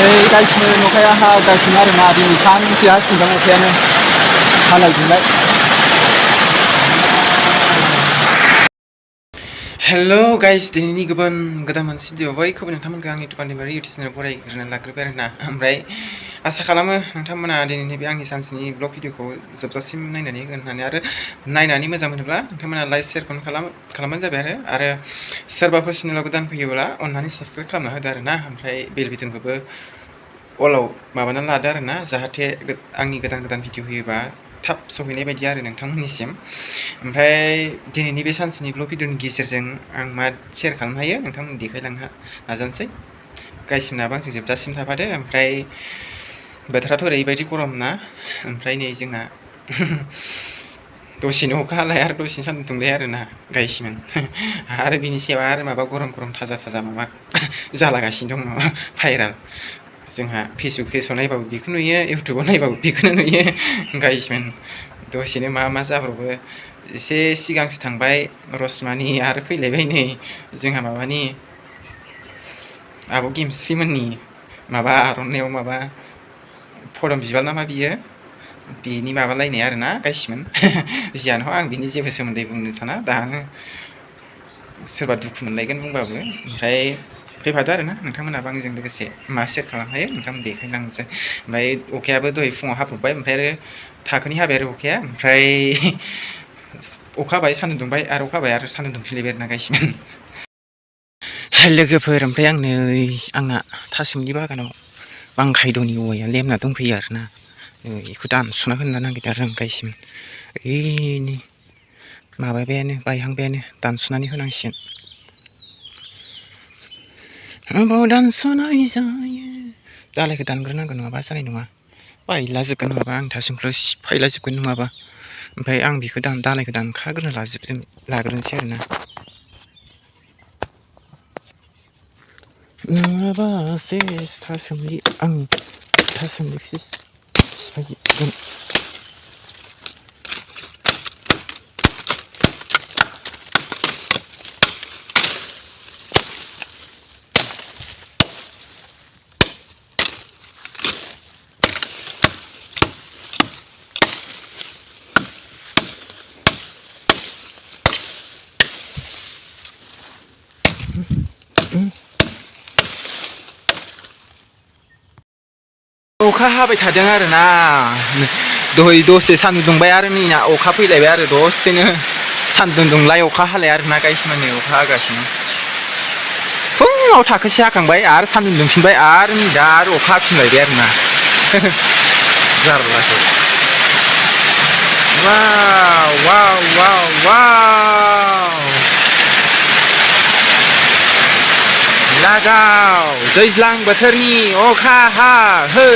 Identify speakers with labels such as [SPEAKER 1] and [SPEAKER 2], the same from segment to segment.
[SPEAKER 1] गायसिनो अखाया हागासिनो आरोना दिनै सानसे हासिगोन अखायानो हालायजोंलाय। हेल' गाइस, दिनैनि गोदान मोनसे भिडिअ बयखौबो नोंथांमोनखौ आंनि इउटुबनिफ्राय इउटुब चेनेल फरायग्रोनानै लाग्रोबाय आरोना। ओमफ्राय आसा खालामो नोंथांमोना दिनैनि बे आंनि सानसेनि ब्लग भिडिअखौ जोबजासिम नायनानै होननानै, आरो नायनानै मोजां मोनोब्ला नोंथांमोना लाइक शेयारखौनो खालामबानो जाबाय आरो सोरबाफोर चेनेलाव गोदान फैयोब्ला अननानै साबसक्राइब खालामना होदो आरोना। ओमफ्राय बेल बिथोनखौबो अलाव माबानानै लादो आरोना, जाहाथे आंनि गोदान भिडिअ होयोबा थाब सहैनाय बायदि आरो नोंथांमोननिसिम। ओमफ्राय दिनैनि बे सानसेनि ब्लग भिडिअनि गेजेरजों आं मा शेयार खालामनो हायो नोंथांमोन देखायलांनो नाजानोसै। गाइसिनाबो आंजों जोबजासिम थाफादो। ओमफ्राय बोथोराथ' ओरैबायदि गरम ना, ओमफ्राय नै जोंना दसेनो अखा हालाय आरो दसेनो सान्दुं दुंलाय आरोना गायसिमोन। आरो बिनि सायाव आरो माबा गरम थाजा माबा जालागासिनो दङ भाइराल। जोंहा फेसबुक पेजाव नायबाबो बेखौ नुयो, इउटुबाव नायबाबो बेखौनो नुयो गाइसमोन। दसेनो मा जाब्रबो। एसे सिगांसो थांबाय रसमानि, आरो फैलायबाय नै जोंहा माबानि आब' गेमस्रिमोननि माबा आर'नायाव माबा फदम बिबार नामा बियो, बेनि माबालायनाय आरोना गायसिमोन। जियानो हक आं बिनि जेबो सोमोन्दै बुंनो साना, दानो सोरबा दुखु मोनलायगोन बुंबाबो। ओमफ्राय फैफादो आरोना नोंथांमोनाबो आंजों लोगोसे मा शेयार खालामनो हायो नोंथांमोन देखायलांनोसै। ओमफ्राय अखायाबो दहाय फुङाव हाब्रबबाय, ओमफ्राय आरो थाखोनि हाबाय आरो अखाया। ओमफ्राय अखा हाबाय सान्दुं दुंबाय, आरो अखा हाबाय आरो सान्दुं दुंफिनलायबाय आरोना गायसिमोन। लोगोफोर, ओमफ्राय आंना थासुमलि बागानाव बांखायद'नि औवाया लेमना दंफैयो आरोना। बेखौ दानस'ना होनो नागिरदों आरो आं गायसिमोन। ओइनि माबाबायानो बायहांबायानो, दानस'नानै होनांसिगोन। आबाव दानस'नाय जायो, दालायखौ दानग्रोनांगौ नङाबा जानाय नङा। बायलाजोबगोन नङाबा, आं थासुमलिखौ सिफायलाजोबगोन नङाबा। ओमफ्राय आं बेखौ दालायखौ दानखाग्रोना लाग्रोनोसै आरोना। नङाबा सेस थासुमलि, आं थासुमलिखौसो सिफायजोबगोन। अखा हाबाय थादों आरोना, दहाय दसे सान्दुं दुंबाय आरो नै अखा फैलायबाय आरो दसेनो सान्दुं दुंलाय अखा हालाय आरोना गायसिमोन। नै अखा हागासिनो, फुङाव थाखोसे हाखांबाय आरो सान्दुं दुंफिनबाय, आरो नै दा आरो अखा हाफिनलायबाय आरोना। जारलासो। वाव लागाव दैज्लां बोथोरनि अखा है।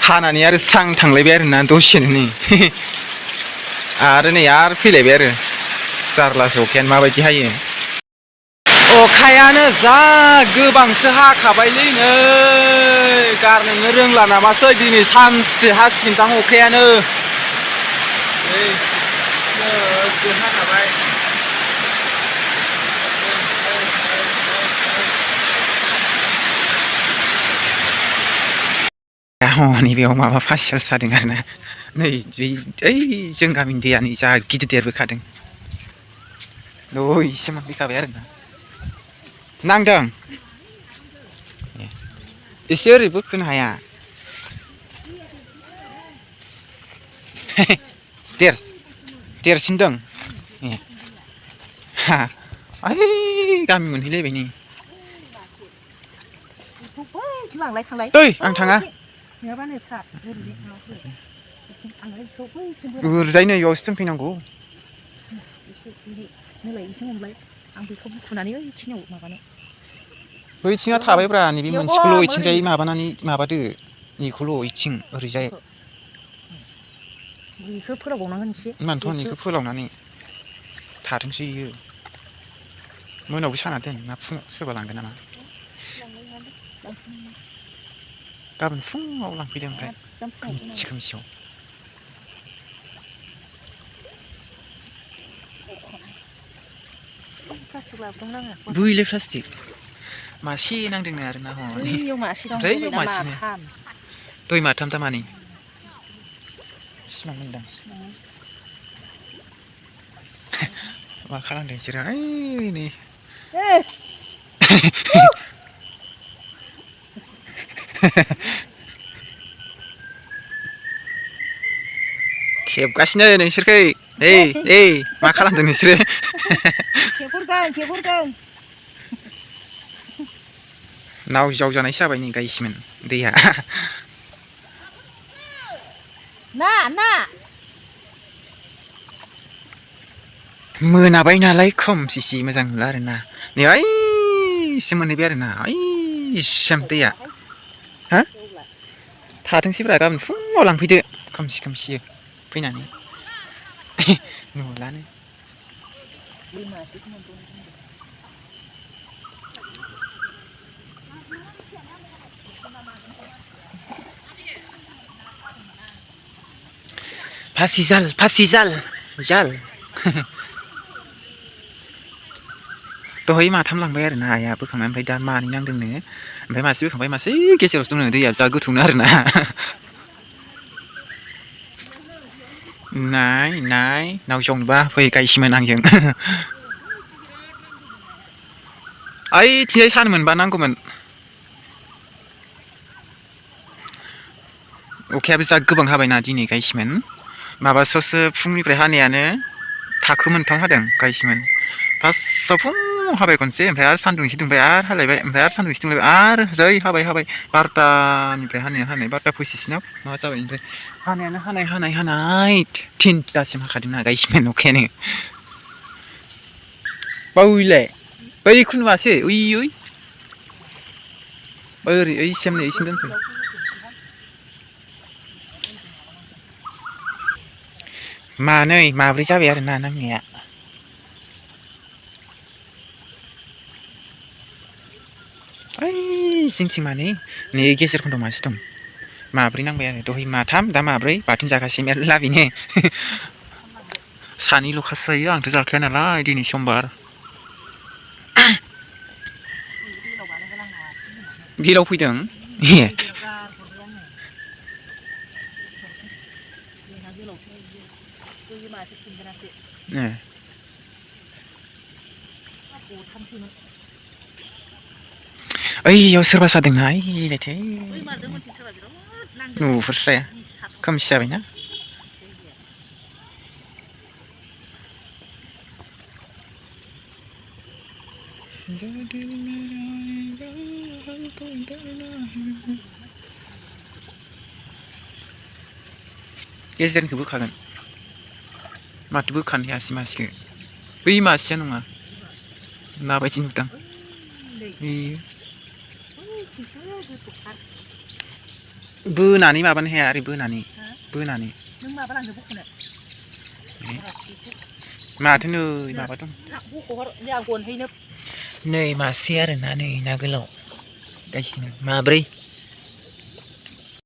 [SPEAKER 1] हानानै आरो स्रां थांलायबाय आरोना दसेनो नै। आरो नै आरो फैलायबाय आरो, जारलासो अखायानो माबायदि हायो। अखायानो जा गोबांसो हाखाबायलै नै, गारनोनो रोंला नामासै, दिनै सानसे हासिगोनदां अखायानो। हाखाबाय। हनै बेयाव माबा फासियाल जादों आरोना। नै ओइ जों गामिनि दैयानो जा गिदिर देरबोखादों। दहायसो मोनफैखाबाय आरोना। नांदों एसे ओरै बोखोनो हाया। देरसिनदों ए ओइ गामि मोनहैलायबाय नै। ओइ आं थाङा। बुरजाय नै बेयावसो दोनफैनांगौ। बैथिङा थाबायब्रा, नैबे मोनसेखौल' इथिंजाय माबानानै माबादो, बेखौल' इथिं ओरैजाय। बेखौ फोलावबावनांगोन एसे। मानोथ' बेखौ फोलावनानै थाथोंसै इयो मोनायावबो साना दोन ना फुङाव सोरबा लांगोन नामा गाबोन फुङाव लांफैदो ओमफ्राय खोमसियाव बुइले प्लास्टिक मासे नांदोंनो आरो ना हनै
[SPEAKER 2] बैयाव मासे दं
[SPEAKER 1] बैयाव मासे
[SPEAKER 2] माथाम
[SPEAKER 1] दय माथाम तामानि सिमां मोनदां मा खालामदों बिसोरो ओइ नै खेबगासिनो नोंसोरखै मा खालामदों नोंसोरो
[SPEAKER 2] खेबहरगोन
[SPEAKER 1] नाव जावजानायसो जाबाय नै गायसिमोन दैया
[SPEAKER 2] ना
[SPEAKER 1] मोनाबाय नालाय खोमसिसि मोजां नुला आरोना नै ओइसिम मोनहैबाय आरोना ओइसिम दैया हा थाथोंसैब्रा गाबोन फुङाव लांफैदो खोमसि फैनानै नुलानो फासि जाल दहाय माथाम लांबाय आरोना आइया बोखांनानै ओमफ्राय दा मानै नांदोंनो ओमफ्राय मासे बोखांबाय मासे गेजेरावसो दङ दैया जा गोथौनो आरोना नाय नाव जावनोबा फै गायसिमोन आंजों ओइथिंजाय सानो मोनबा नांगौमोन अखायाबो जा गोबां हाबायना दिनै गायसिमोन माबासोआवसो फुंनिफ्राय हानायानो थाखो मोनथाम हादों गायसिमोन फार्स्टआव फुङाव हाबाय खनसे ओमफ्राय आरो सान्दुं एसे दुंबाय आरो हालायबाय ओमफ्राय आरो सान्दुं एसे दुंलायबाय आरो जै हाबाय 12टानिफ्राय हानाय 12टा 25 माबा जाबाय ओमफ्राय हानायानो हानाय 3टासिम हाखादोंना गायसिमोन अखायानो बावैलाय बैखौ नुवासै ओइसिम दोनफै माब्रै जाबाय आरोना नांनाया जिंथिं मानै नै गेजेर खन्दआव मासे दं माब्रै नांबाय आरो दहाय माथाम दा माब्रै बाथोन जागासिनो मेरला बेनो सानैल'खासो जायो आंथ' जाखाया नालाय दिनै समबार बेलाव फैदों ओइयाव सोरबा सादोंना ओइलायथो नुहुरस्राया खोमसि जाबायना गेजेरनिखौ बोखागोन माथो बोखानो हायासै मासेखौ बै मासेया नङा ना बायदि नुदां बोनानै माबानो हाया ओरै बोनानै
[SPEAKER 2] नों माबा लांदो बख'नो
[SPEAKER 1] माथो नै माबा दं
[SPEAKER 2] बख'हर जोंहा गनहैनो
[SPEAKER 1] नै मासे आरोना नै ना गोलाव गायसिमोन माब्रै